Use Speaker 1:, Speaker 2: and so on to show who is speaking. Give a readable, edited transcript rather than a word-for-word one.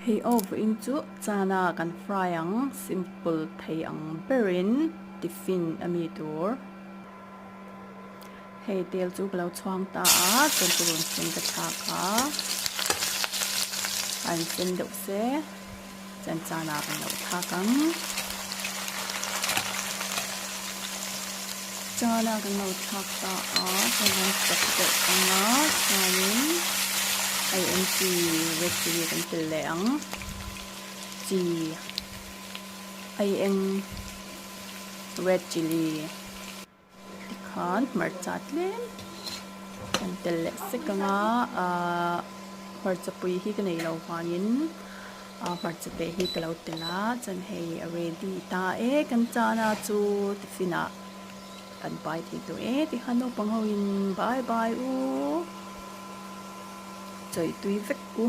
Speaker 1: Hei aw vawiin chu chana kan fry ang simple thei ang berin tiffin a mi tur. Hei tel chu ka lo chhuang ta a chuan purun sen ka thlak a an sen deuh se chuan chana kan lo thlak ang. Chana kan lo thlak ta a chuan kan chawp deuh ang a chuanin hei eng chi red chilli kan tel leh ang chi ai eng red chilli. Tikhan hmarcha tlem kan tel leh sek ang a ahh hmarcha pui hi ka nei lo vangin ah hmarcha te hi ka lo tel a chuan hei a ready ta e kan chana chu tiffin ah kan pai thei tawh e tikhan naupang ho in bye bye u chawi tui vek u.